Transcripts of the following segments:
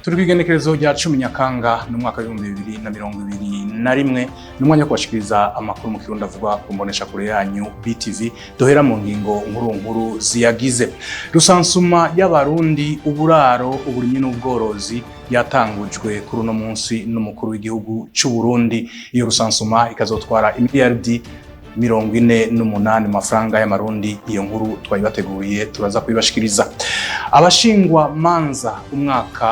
Turi kw'igenekerezo rya 10 Nyakanga n'umwaka w'2021, n'umwanya wo kubashikiriza amakuru mu Kirundi avugwa ku mbonesha kure yanyu BTV. Duhera mu ngingo nkuru nkuru ziyagize. Rusansuma y'Abarundi, uburaro, uburimyi n'ubworozi yatangujwe kuri uno munsi n'umukuru w'igihugu c'u Burundi. Iyo rusansuma ikazotwara imiliyardi 48 mu mafaranga y'Amarundi. Iyo nkuru twayibateguriye, turaza kubibashikiriza. Abashingwa manza umwaka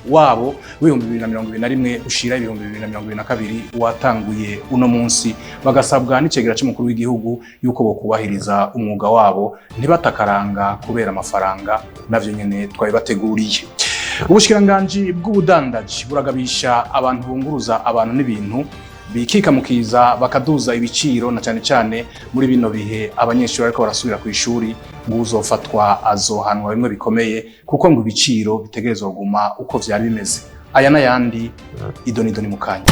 wabo w'2021 ushira 2022 watanguye uno munsi, bagasabwa n'icegera c'umukuru w'igihugu yuko bokubahiriza umwuga wabo, ntibatakaranga kubera amafaranga. Navyo nyene twabibateguriye. Ubushikiranganji bw'ubudandaji buragabisha abantu bunguruza abantu n'ibintu bikikamukiza bakaduza ibiciro, na cyane cyane muri bino bihe abanyeshuri ariko barasubira ku ishuri, ngo uzofatwa azohanwa bimwe bikomeye, kuko ngo ibiciro bitegerezwa kuguma uko vyari bimeze. Aya n'ayandi idonidoni mu kanya.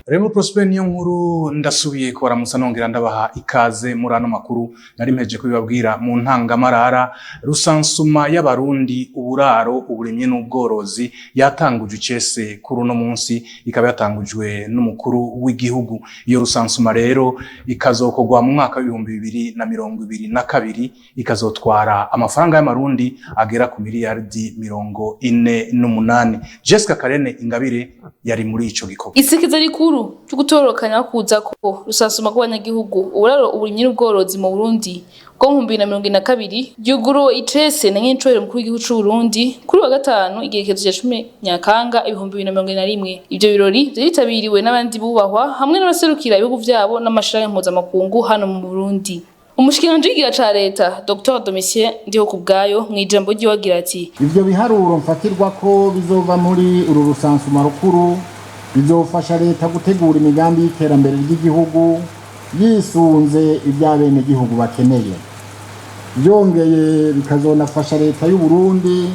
Remo Prosper niyo nkuru, ndasubiye kubaramutsa nongera ndabaha ikaze muri ano makuru. Nari mpejeje kubibabwira mu ntangamarara, rusansuma y'Abarundi, uburaro, uburimyi n'ubworozi yatangujwe icese kuri uno munsi, ikaba yatangujwe n'umukuru w'igihugu. Iyo rusansuma rero ikazokorwa mu mwaka w'2022, ikazotwara amafaranga y'Amarundi agera ku miliyardi 48. Jessica Karene Ingabire yari muri ico gikorwa. Isekeza rikuru ryo gutororokanya kuza ko rusansuma rw'abanyagihugu, uburaro, uburimyi n'ubworozi mu Burundi bwo mu 2022 ryuguruwe icese na nyencorero mukuru w'igihugu c'u Burundi kuri wa gatanu igerekezo rya 10 Nyakanga 2021. Ivyo birori vyaritabiriwe n'abandi bubahwa hamwe n'abaserukira ibihugu vyabo n'amashirahamwe mpuzamakungu hano mu Burundi. Umushikiranganji w'ikiga ca leta Dr Domitien Ndihokubwayo mw'ijambo ryiwe agira ati: Ivyo biharuro mfatirwa ko bizova muri uru rusansuma rukuru bizofasha leta gutegura imigambi y'iterambere ry'igihugu yisunze ivy'abenegihugu bakeneye. Byongeye bikazonafasha leta y'u Burundi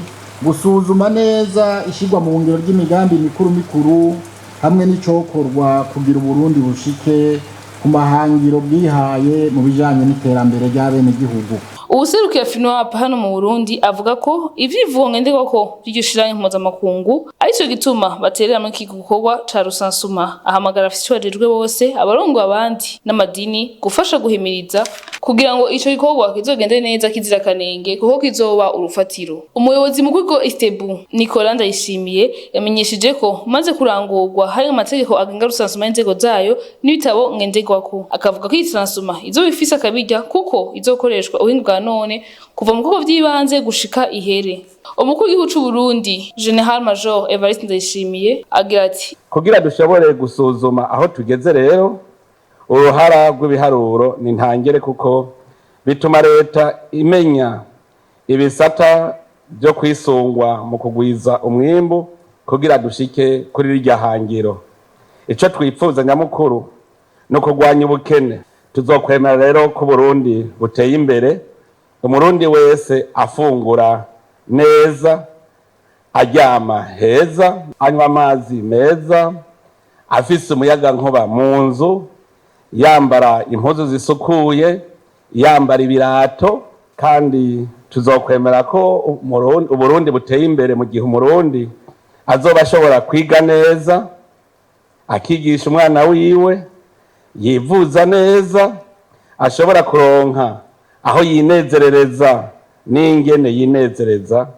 gusuzuma neza ishirwa mu ngiro ry'imigambi mikuru mikuru hamwe n'icokorwa kugira Uburundi bushike ku mahangiro bwihaye mu bijanye n'iterambere ry'abenegihugu. Uwuserukiye FINUAP hano mu Burundi avuga ko ivyivugo ngenderwako vy'iryo shirahamwe mpuzamakungu arico gituma baterera muri iki gikorwa ca rusansuma. Ahamagara abafise ico bajejwe bose, abarongoye abandi n'amadini, gufasha guhimiriza kugira ngo ico gikorwa kizogende neza kizira akanenge, kuko kizoba urufatiro. Umuyobozi mukuru w'ikigo ISTEEBU, Nicolas Ndayishimiye, yamenyesheje ko maze kurangurwa hari amategeko agenga rusansuma y'inzego zayo n'ibitabo ngenderwako, akavuga ko iyi rusansuma izoba ifise akabirya kuko izokoreshwa ubuhinga bwa none kuva mu bikorwa vy'ibanze gushika ihere. Umukuru w'igihugu c'u Burundi General Major Evariste Ndayishimiye agira ati: Kugira dushobore gusuzuma aho tugeze rero, uruhara rw'ibiharuro ni ntangere, kuko bituma leta imenya ibisata byo kwisungwa mu kugwiza umwimbu kugira dushike kuri rirya hangiro. Ico twipfuza nyamukuru ni ukurwanya ubukene. Tuzokwemera rero ko Burundi buteye imbere Umurundi wese afungura neza, aryama heza, anywa amazi meza, afise umuyagankuba mu nzu, yambara impuzu zisukuye, yambara ibirato. Kandi tuzokwemera ko Uburundi buteye imbere mu gihe Umurundi azoba ashobora kwiga neza, akigisha umwana wiwe, yivuza neza, ashobora kuronka aho yinezerereza n'ingene yinezereza,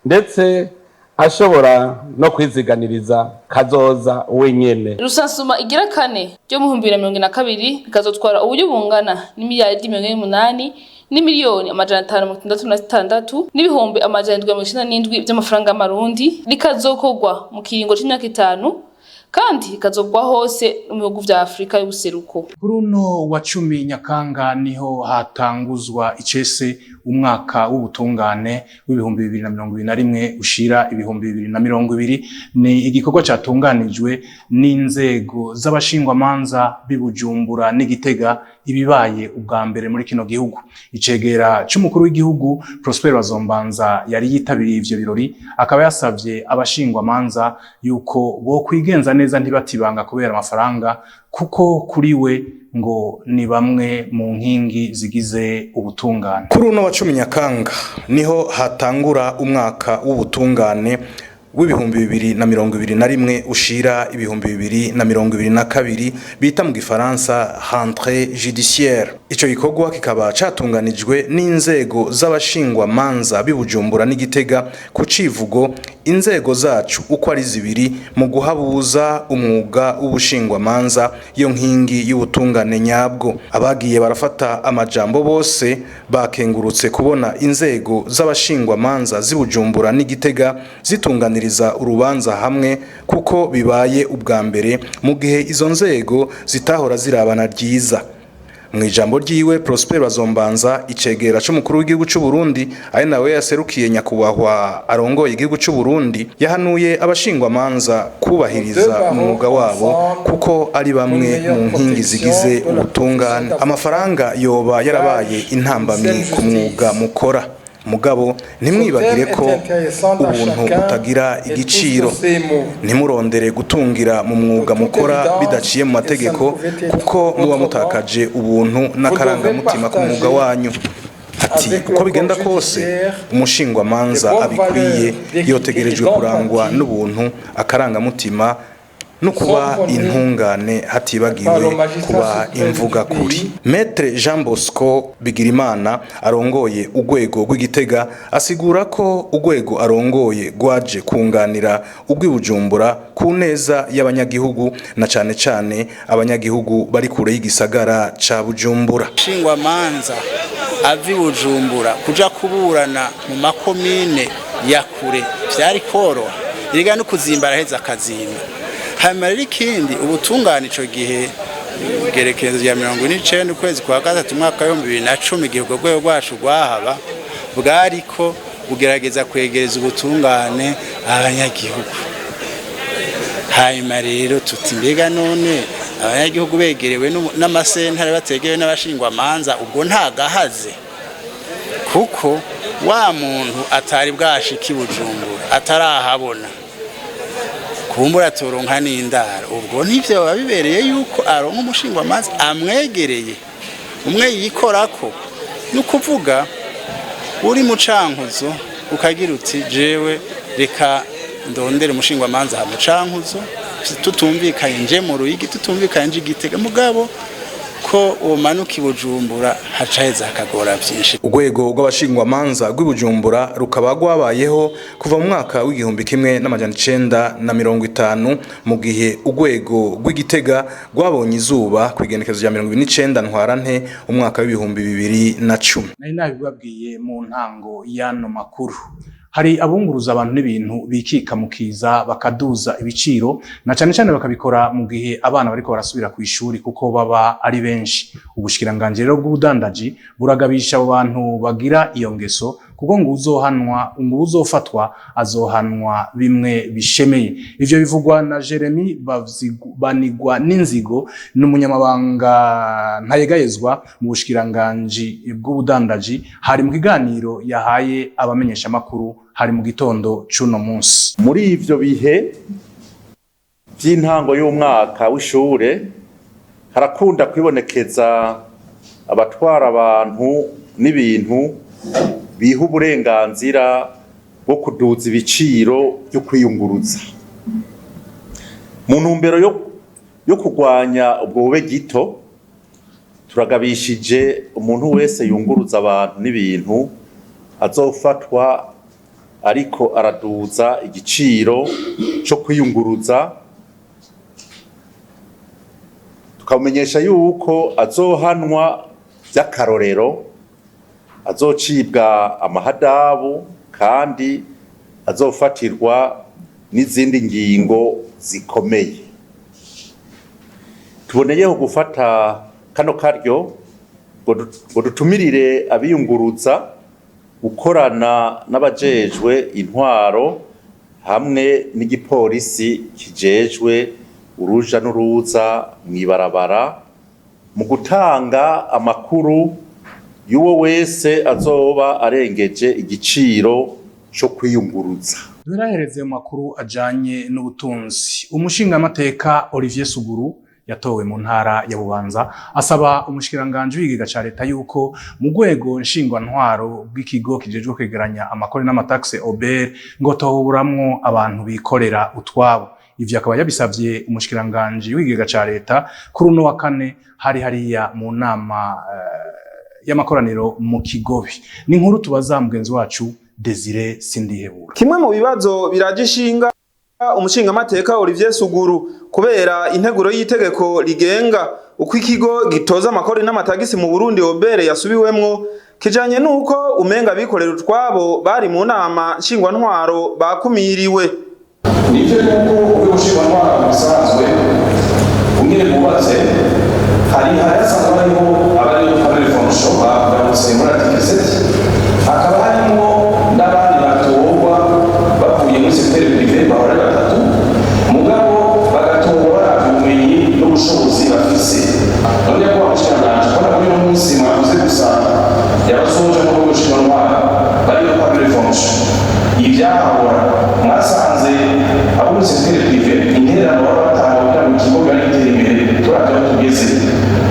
ndetse ashobora no kwiziganiriza kazoza wenyene. Rusansuma igira kane ryo mu 2022 rikazotwara uburyo bungana n'imiliyaridi 48 n'imiliyoni 566 n'ibihumbi 797 vy'amafaranga y'Amarundi, rikazokorwa mu kiringo c'imyaka 5 kandi ikazogwa hose mu bihugu vya Afrika y'ubuseruko. Kuri uno wa 10 Nyakanga niho hatanguzwa icese umwaka w'ubutungane w'2021 ushira 2020. Ni igikorwa catunganijwe n'inzego z'abashingwamanza b'i Bujumbura n'Igitega. Ibibaye ubwa mbere muri kino gihugu. Icegera c'umukuru w'igihugu Prosper Bazombanza yari yitabiriye ivyo birori, akaba yasavye abashingwamanza yuko bo kwigenza neza, ntibatibanga kubera amafaranga, kuko kuri we ngo ni bamwe mu nkingi zigize ubutungane. Kuri uno wa 10 Nyakanga niho hatangura umwaka w'ubutungane w'2021 ushira 2022, bita mu gifaransa rentrée judiciaire. Ico gikorwa kikaba catunganijwe n'inzego z'abashingwa manza b'iBujumbura n'Igitega ku civugo "Inzego zacu uko ari zibiri mu guhabuza umwuga w'ubushingwa manza, yo nkingi y'ubutungane nyabwo". Abagiye barafata amajambo bose bakengurutse kubona inzego z'abashingwa manza z'iBujumbura n'Igitega zitunganiriza urubanza hamwe, kuko bibaye ubwa mbere mu gihe izo nzego zitahora zirabana ryiza. Mu ijambo ryiwe, Prosper Bazombanza, icegera c'umukuru w'igihugu c'u Burundi, ari nawe yaserukiye nyakubahwa arongoye igihugu c'u Burundi, yahanuye abashingwamanza kubahiriza umwuga wabo, kuko ari bamwe mu nkingi zigize ubutungane. Amafaranga yoba yarabaye intambamyi ku mwuga mukora, mugabo ntimwibagire ko ubuntu butagira igiciro. Ntimurondere gutungira mu mwuga mukora bidaciye mu mategeko, kuko muba mutakaje ubuntu n'akarangamutima k'umwuga wanyu. Ati uko bigenda kose, umushingwamanza abikwiye yotegerejwe kurangwa n'ubuntu, akarangamutima no kuba intungane, hatibagiwe kuba imvuga kuri. Maître Jean Bosco Bigirimana, arongoye urwego rw'Igitega, asigura ko urwego arongoye rwaje kunganira urw'iBujumbura ku neza y'abanyagihugu, na cane cane abanyagihugu bari kure y'igisagara ca Bujumbura. Shingwamanza ava i Bujumbura kuja kuburana mu makomine ya kure vyari koroha, erega no kuzimba araheza akazimba. Hanyuma rero ikindi, ubutungane ico gihe, igerekezo rya 49 ukwezi kwa gatatu umwaka w'2010, igihe urwo rwego rwacu rwahaba, bwariko bugerageza kwegereza ubutungane abanyagihugu. Hanyuma rero tuti mbega none abanyagihugu begerewe n'amasentare bategerewe n'abashingwamanza, ubwo nta gahaze? Kuko wa muntu atari bwashika i Bujumbura, atarahabona, kumbura turonka n'indaro, ubwo ntivyo biba bibereye yuko aronka umushingwamanza amwegereye, umwe yikorako? Ni ukuvuga uri mu Cankuzo ukagira uti jewe reka ndondere umushingwamanza aha mu Cankuzo, tutumvikanye nje mu Ruyigi, tutumvikanye nje Igitega, mugabo ko umanuka i Bujumbura haca heza hakagora vyinshi. Urwego rw'abashingwamanza rw'iBujumbura rukaba rwabayeho kuva mu mwaka w'1950, mu gihe urwego rw'Igitega rwabonye izuba ku igenekerezo rya 29 Ntwarante umwaka w'2010. Nari nabibabwiye mu ntango y'ano makuru, hari abunguruza abantu n'ibintu bikika mu kiza bakaduza ibiciro, na cane cane bakabikora mu gihe abana bariko barasubira ku ishuri, kuko baba ari benshi. Ubushikiranganji rero bw'ubudandaji buragabisha abo bantu bagira iyo ngeso, kuko ngo uzohanwa, ngo uzofatwa azohanwa bimwe bishemeye. Ivyo bivugwa na Jeremy Banigwa n'Inzigo, n'umunyamabanga ntayegayezwa mu bushikiranganji bw'ubudandaji. Hari mu kiganiro yahaye abamenyeshamakuru, hari mu gitondo c'uno munsi. Muri ivyo bihe vy'intango y'umwaka w'ishure harakunda kwibonekeza abatwara abantu n'ibintu biha uburenganzira bwo kuduza ibiciro byo kwiyunguruza. Mu ntumbero yo kurwanya ubwo bube gito, turagabishije umuntu wese yunguruza abantu n'ibintu azofatwa ariko araduza igiciro cyo kwiyunguruza, tukamumenyesha yuko azohanwa by'akarorero, azocibwa amahadabu kandi azofatirwa n'izindi ngingo zikomeye. Tuboneyeho gufata kano karyo ngo dutumirire abiyunguruza gukorana n'abajejwe intwaro hamwe n'igipolisi kijejwe uruja n'uruza mw'ibarabara. mu gutanga amakuru y'uwo wese azoba arengeje igiciro co kwiyunguruza. Duherahereze mu makuru ajanye n'ubutunzi. Umushingamateka Olivier Suguru yatowe mu ntara ya Bubanza asaba umushikiranganje w'ikigega ca leta yuko mu rwego nshingwantwaro bw'ikigo kijejwe kwegeranya amakori n'amataxe OBR ngo toburamwo abantu bikorera utwabo. Ivyo akaba yabisavye umushikiranganje w'ikigega ca leta kuri uno wa kane hari hariya mu nama y'amakoraniro mu Kigobe. Ni inkuru tubaza mugenzi wacu Desire Sindihebura. Kimwe mu bibazo biraje ishinga umushingamateka Olivier Suguru kubera integuro y'itegeko rigenga uko ikigo gitoza amakori n'amatagisi mu Burundi OBR yasubiwemwo kijanye nuko umenga bikorera utwabo bari mu nama nshingwantwaro bakumiriwe. Nivyo yuko urwego nshingwantwaro bisanzwe ungene rwubatse hari hasanzwe hariho abari muri fonction bagarutse muri article 7, hakaba harimo n'abandi batorwa bavuye muri secteur privé bahora ari batatu, mugabo bagatorwa baravye ubumenyi n'ubushobozi bafise. None ko abashikiranganji kubona kuri uno munsi mwavuze gusa yabasoje mu rwego nshingwantwaro bari no kwa fonction, ivyahahora mwasanze abo muri secteur privé intererano baba batanga kugira ngo ikigo bari gitera imbere, turavye aho tugeze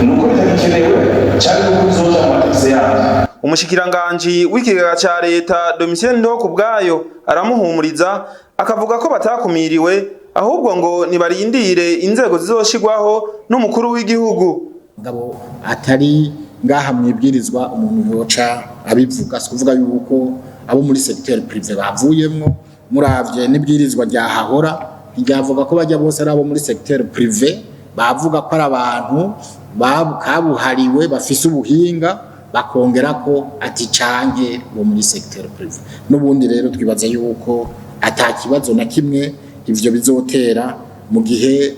nuko bitagikenewe canke kuko bizoja mu matexte yandi. Umushikiranganji w'ikigega ca leta Domitien Ndihokubwayo aramuhumuriza, akavuga ko batakumiriwe, ahubwo ngo nibarindire inzego zizoshirwaho n'umukuru w'igihugu. Ngabo atari ngaha mwibwirizwa umuntu yoca abivuga, si kuvuga yuko abo muri secteur privé bavuyemwo. Muravye n'ibwirizwa ryahahora ntiryavuga ko bajya bose ari abo muri secteur privé, bavuga ko ari abantu kabuhariwe bafise ubuhinga, bakongera ko ati canke bo muri secteur privé. N'ubundi rero twibaza yuko ata kibazo na kimwe ivyo bizotera mu gihe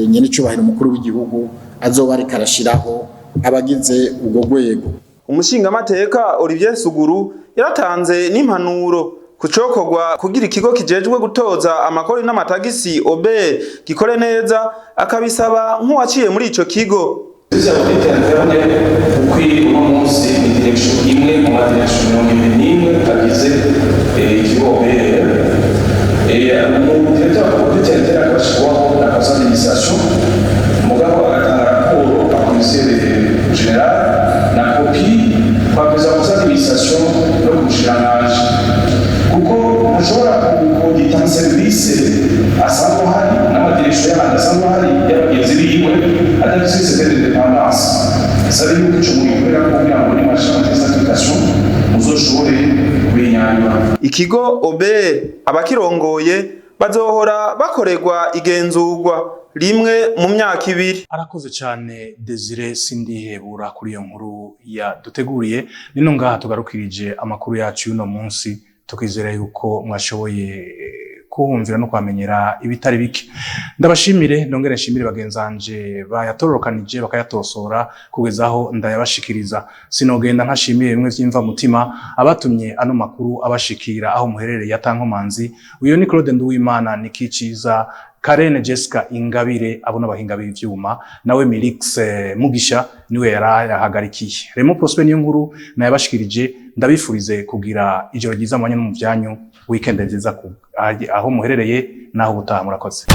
nyene icubahiro umukuru w'igihugu azoba ariko arashiraho abagize urwo rwego. Umushingamateka Olivier Suguru yaratanze n'impanuro kucokorwa kugira ikigo kijejwe gutoza amakori n'amatagisi OBR gikore neza, akabisaba nk'uwaciye muri ico kigo. Serivisi ya audit interne ukwiri uno munsi ni direction imwe mu ma direction 21 agize ikigo OBR. Mu directeur audit interne akabashirwaho na conseil d'administration, mugabo agatanga raporo par commissaire général na copie kwa perezida wa conseil d'administration no ku mushikiranganji, kuko ntashobora kudita ama service asanzwe ahari n'amadirection y'abandi asanzwe ahari y'abagenzi biwe adafise secret d'indépendance. Sabe yuko ico mugikorera kugira ngo nimwashira muri application muzoshobore kubinyanyura. Ikigo OBR abakirongoye bazohora bakorerwa igenzurwa rimwe mu myaka 2. Arakoze cyane Desire Sindihebura kuri iyo nkuru yaduteguriye. Nino ngaha tugarukirije amakuru yacu y'uno munsi, tukizera yuko mwashoboye kuhumvira no kwamenyera ibitari bike. Ndabashimire, nongere nshimire bagenzanje bayatororokanije bakayatosora kugeza aho ndayabashikiriza. Sinogenda ntashimiye bimwe vy'imva mutima abatumye ano makuru abashikira aho muherereye atankomanzi. Uyo ni Claude Nduwimana, Nikiciza Karene, Jessica Ingabire, abo n'abahinga b'ivyuma, nawe Milix Mugisha niwe yarayahagarikiye. Remo Prosper niyo nkuru nayabashikirije. Ndabifurize kugira ijoro ryiza mwanya no mu vyanyu, weekend nziza ku aho muherereye naho ubutaha. Murakoze.